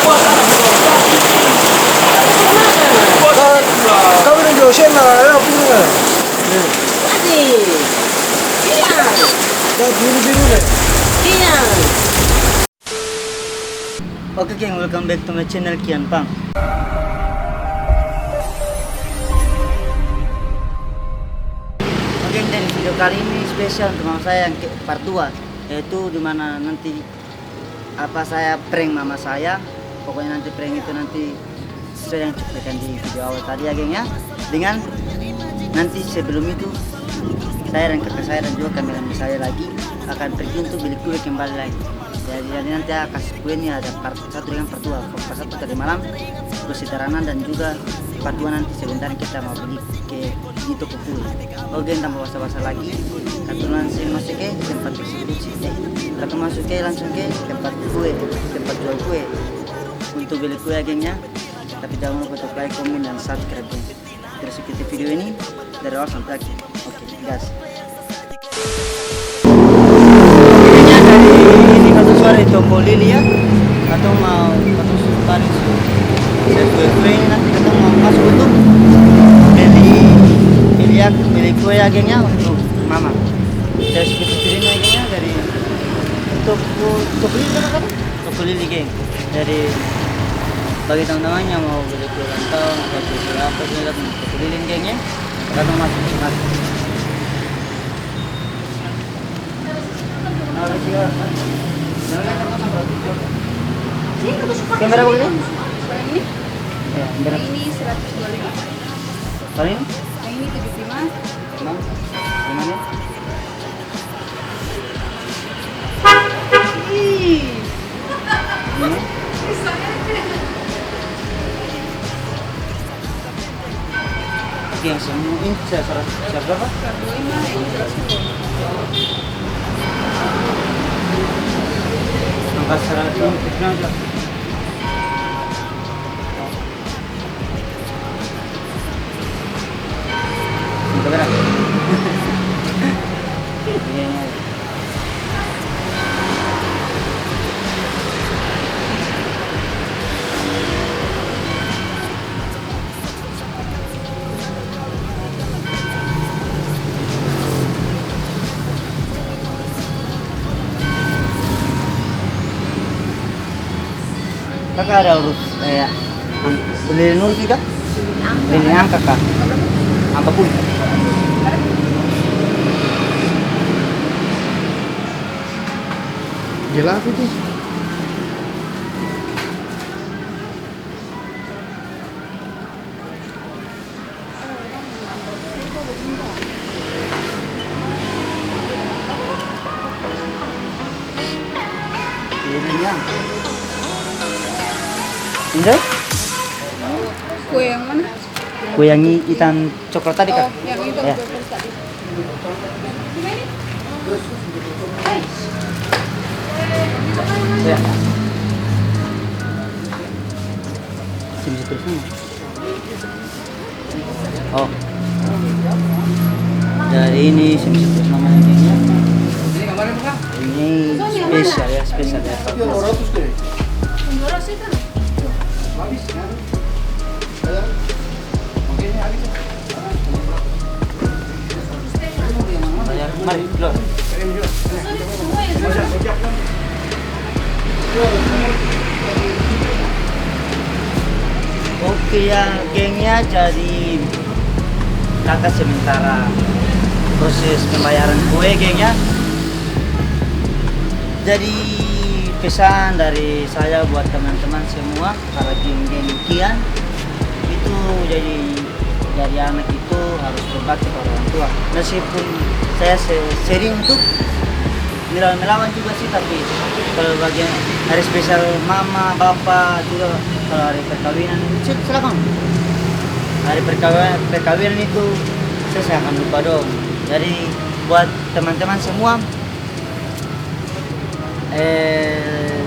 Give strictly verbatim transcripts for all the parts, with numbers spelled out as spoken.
Kau bilang jauh sana, ya, punya. Ade. Iya. Kau biru-biru deh. Iya. Oke, geng, welcome back to my channel, Kian Pang. Oke, jadi video kali ini spesial untuk mama saya yang ke part dua, yaitu dimana nanti apa, saya prank mama saya. Pokoknya nanti prank itu nanti sesuai dengan cuplikan di video awal tadi ya, geng, ya. Dengan nanti sebelum itu, saya dan kakak saya dan juga kameramen saya lagi akan pergi untuk beli kue kembali lagi. Jadi, jadi nanti ya, kasih kue ini ada part satu dengan part dua. Part satu tadi malam, kue sederhana, dan juga part dua nanti sebentar kita mau beli ke di toko kue. Oke, tanpa basa-basa lagi, katong langsung masuk ke tempat eksekusi, eh, katong masuk ke, langsung ke tempat kue, tempat jual kue. Untuk beli kue, geng, ya. Tapi jangan lupa untuk like, komen, dan subscribe, geng. Terus ikuti video ini dari awal sampai akhir. Oke, gas. Pokoknya dari ini katong sudah di toko Lili ya. Katong mau, katong su-, tadi su-, saya kue-kue ini nanti katong mau masuk untuk beli, beli ya, beli kue ya, geng, ya, untuk mama. Saya seperti ini ya, geng, ya, dari toko, toko Lili kan, apa? Toko Lili, geng. Jadi, bagi teman-teman yang mau beli kue ulang tahun atau beli apa, boleh datang ke toko Lili, geng, ya. Datang masuk, masuk. Kamera begini? Yang berapa? Yang ini seratus dua puluh lima. Kalau ini? Yang ini tujuh puluh lima. Emang? Gimana? Ih. Hmm? Yang semua ini sa-, seratus, seratus berapa? Seratus lima, ini seratus sepuluh. Angka seratus, seratus. Minta berapa? Iya, iya. Kaka ada urus, eh, an-, lilin urus ka? Lilin angka ka? Angka pui. Gila apa itu? Ini ya. Enjoy? Kue yang mana? Kue yang i-, hitam coklat tadi, Kak? Oh, yang hitam coklat tadi. Ya. Ya. Sini terus sana. Oh. Jadi ini sini terus namanya ini. Ini spesial ya, spesial ya. Mari, keluar. Oke ya, geng ya, jadi kaka sementara proses pembayaran kue, geng ya. Jadi pesan dari saya buat teman-teman semua, para geng-geng Kian itu jadi, jadi anak itu harus berbakti pada orang tua. Meskipun saya se-, sering untuk melawan-melawan juga sih, tapi kalau bagian hari spesial mama, bapa, juga kalau hari perkawinan, si-, silakan. Hari perkawinan, perkawinan itu saya, saya akan lupa dong. Jadi buat teman-teman semua, eh,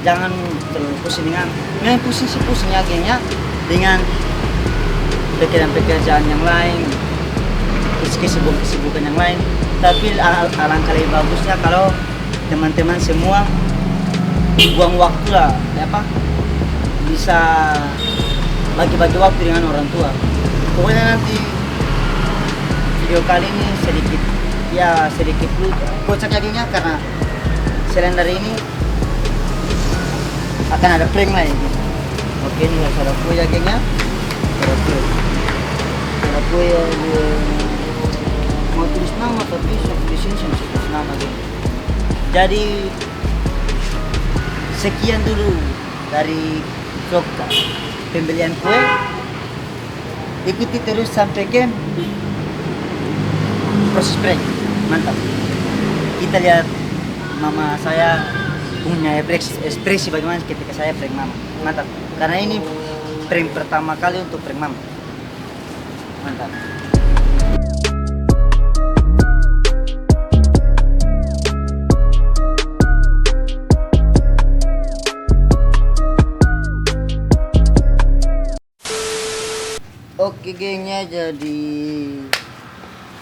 jangan terlalu pusing dengan, memang pusing sih, pusing ya, geng ya, dengan pekerjaan-pekerjaan yang lain, kes-, kesibukan-kesibukan yang lain. Tapi al-, alangkah lebih bagusnya kalau teman-teman semua buang waktu lah, ya apa, bisa bagi-bagi waktu dengan orang tua. Pokoknya nanti video kali ini sedikit, ya, sedikit lu-, kocak jadinya karena selain dari ini akan ada prank lain. Oke, ini harus ada kue ya, geng, ya. Ada kue. Ada kue ya, gue mau tulis nama, tapi di sini seng bisa tulis nama, geng. Jadi, sekian dulu dari vlog pembelian kue. Ikuti terus sampe ke proses prank. Mantap. Kita lihat mama saya punya ekspresi, ekspresi bagaimana ketika saya prank mama. Mantap. Karena ini prank pertama kali untuk prank mama. Mantap. Oke, geng, ya, jadi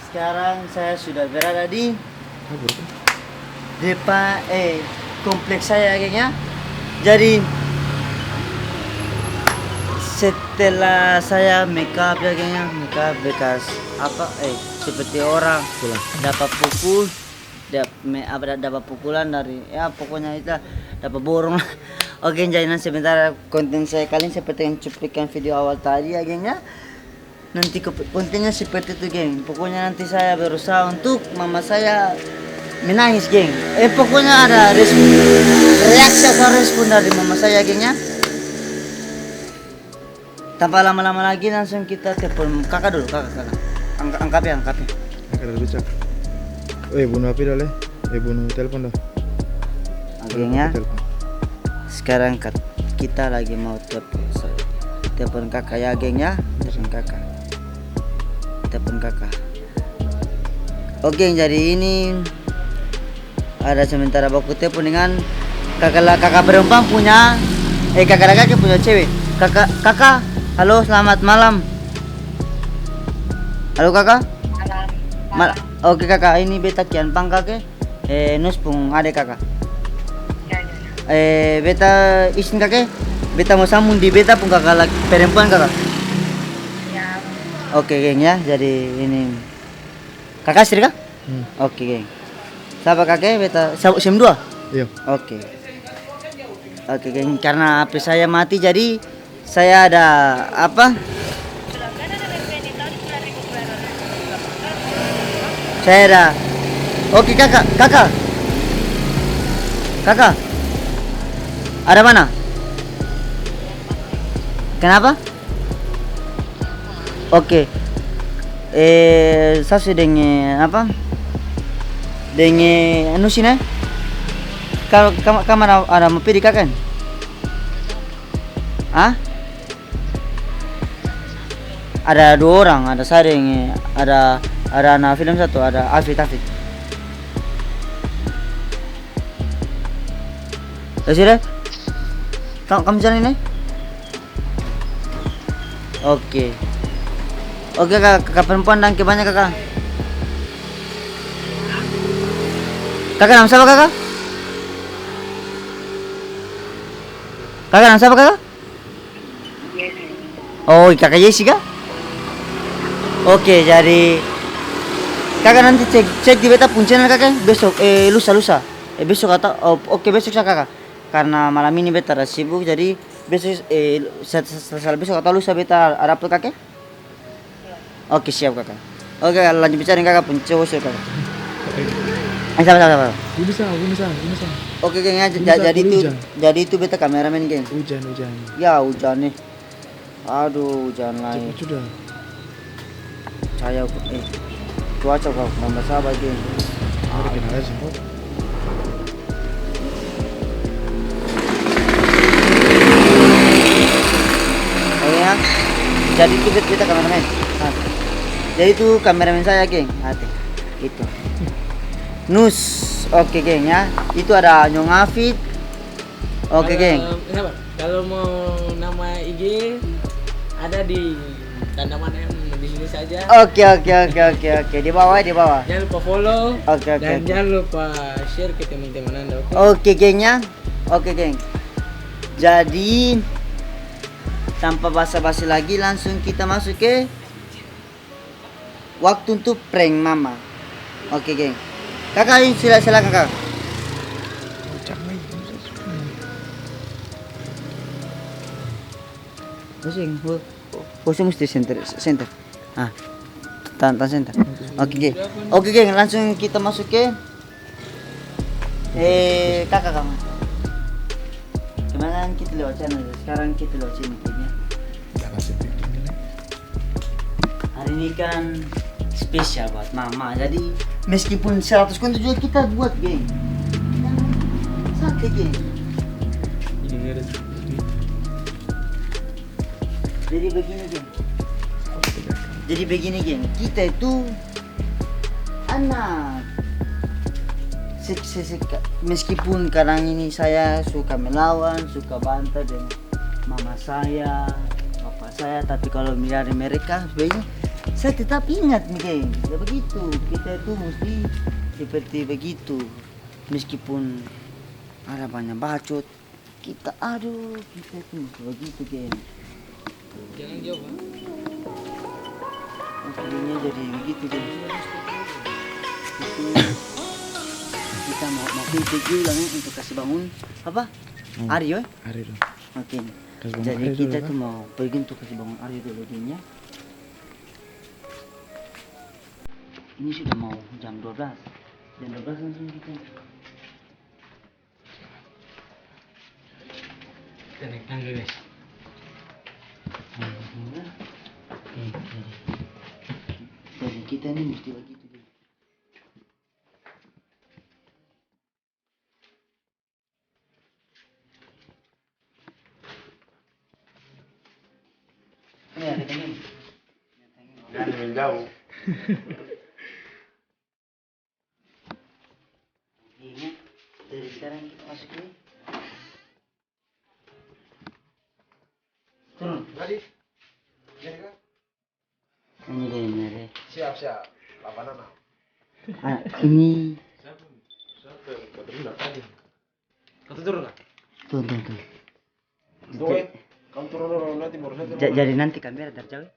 sekarang saya sudah berada di depan, eh, kompleks saya, geng, ya. Jadi, setelah saya make up, ya, geng, ya, make up bekas apa, eh, seperti orang dapa pukul, dap-, me-, apa, da-, dapa pukulan dari, ya, pokoknya itu dapa borong lah. Oke, jadi nanti sebentar konten saya kali ini seperti yang cuplikan video awal tadi, ya, geng, ya. Nanti ke-, kontennya seperti itu, geng. Pokoknya nanti saya berusaha untuk mama saya menangis, geng. Eh, pokoknya ada res-, reaksi atau respon dari mama saya, geng, ya. Tanpa lama-lama lagi, langsung kita telepon kaka dulu, kaka, kaka. Angka-, angka be, angka be. Angka dulu, Cak. Eh, bunuh H P dulu, eh. Eh, bunuh telepon dulu. Oke, ya. Sekarang kat-, kita lagi mau telepon, telepon kaka ya, geng, ya. Telepon kaka. Telepon kaka. Oke, jadi ini ada sementara baku telepon dengan kaka la-, kaka perempuan punya, eh, kaka laki-laki punya cewe. Kaka, kaka, halo, selamat malam. Halo, kaka? Malam. Ma-, oke, kaka, ini beta Kian Pangka, ke? Eh, Nus pung ade kaka. Ya, ya, ya. Eh, beta izin kaka, beta mo sambung di beta pung kaka laki perempuan kaka. Ya. Oke, geng, ya, jadi ini. Kaka istri ka? Hmm. Oke, geng. Sapa kaka, beta sa-, sem dua? Iya. Oke. Oke, geng, karna H P saya mati, jadi saya ada apa? Saya ada. Oke, kaka, kaka. Kaka. Ada mana? Kenapa? Oke. Eh, sa su deng, eh, apa? Deng, eh, anu sini, eh. Ka-, ka-, kamar ada, ada mo pi di kaka ni? Hah? Ada dua orang, ada sa deng, ada, ada ana film satu, ada Afid, Afid. Ya sudah. Kam-, kam jalan ini? Oke. Oke, Kak, Kak perempuan, dangke banya, Kaka. Kaka nama sapa, Kaka? Kaka nama sapa, Kaka? Yesi. Oh, Kaka Yesi ka? Oke, jadi Kaka nanti cek, cek di beta pung channel, Kaka, besok, eh, lusa, lusa. Eh, besok atau, oh, oke, besok sa, Kaka. Karna malam ini beta ada sibuk, jadi besok, eh, sel-, sel-, sel-, besok atau lusa beta ada upload, Kaka. Oke, siap, Kaka. Oke, lanjut bicara deng Kaka pung cowok, siap, Kaka. Oke. Eh, sabar, sabar, sabar. Ini sa, ini sa, ini sa. Oke, geng, ya, ja-, jadi itu, jadi itu beta kameramen, geng. Hujan, hujan. Ya, hujan nih. Aduh, hujan lai. Cepat sudah. Cahaya, eh, cuaca kalo kurang basaba, geng. Ada kena air semprot. Oh ya, jadi itu bet-, beta kameramen. Nah, jadi itu kameramen saya, geng. Ate, itu. Nus, oke, geng, ya. Itu ada Nyong Afid. Oke, geng. Kalau, sabar. Kalau mau nama I G ada di tanda mana yang di sini saja. Oke, oke, oke, oke, oke. Di bawah, di bawah. Jangan lupa follow. Oke, oke, dan oke. Jangan lupa share ke teman-teman Anda, oke? Oke, geng, ya. Oke, geng. Jadi, tanpa basa-basi lagi, langsung kita masuk ke waktu untuk prank mama. Oke, geng. Kakak, ini sila-, silakan, Kak. Pusing, bu. Pusing mesti center, center. Ah, tahan, tahan center. Oke, geng. Oke, geng, langsung kita masuk ke Eh, kaka, kaka. Kemarin kan kita lewat sana, sekarang kita lewat sini, kayaknya. Hari ini kan spesial buat mama, jadi meskipun seratus konto juga kita buat, geng. Santai, geng. Jadi begini, geng. Jadi begini, geng. Kita itu anak. Se-, se-, se-, ka-, meskipun kadang ini saya suka melawan, suka banta deng mama saya, papa saya, tapi kalau dari mereka, sebenarnya saya tetap ingat, geng. Ya begitu, kita itu mesti seperti begitu. Meskipun ada banyak bacot, kita, aduh, kita itu mesti begitu, geng. Jangan jauh, ha? Akhirnya jadi begitu, geng. Itu kita mau, mau pergi ulang, ya, untuk kasih bangun apa? Hmm. Aryo, ya? Aryo dong. Oke. Kasih bangun Aryo dulu, kan? Jadi kita tuh mau pergi untuk kasih bangun Aryo dulu, geng, ya. Ini sudah mau jam dua belas. Jam dua belas langsung kita. Kita naik tangga, guys. Jadi kita ini mesti begitu, guys. Ini ada tangga. Ini ada tangga. Jangan main jauh. Ini dari sekarang kita masuk ini. Turun. Jadi, jadi kan? Ini deh, ini deh. Siap, siap. Lapan enam. Ah, ini. Siapa? Siapa yang kau terima tadi? Kau turun, kah? Turun, turun, turun. Tunggu, eh. Kamu turun dulu, nanti baru saya turun. Ja-, jadi nanti kamera dari jauh.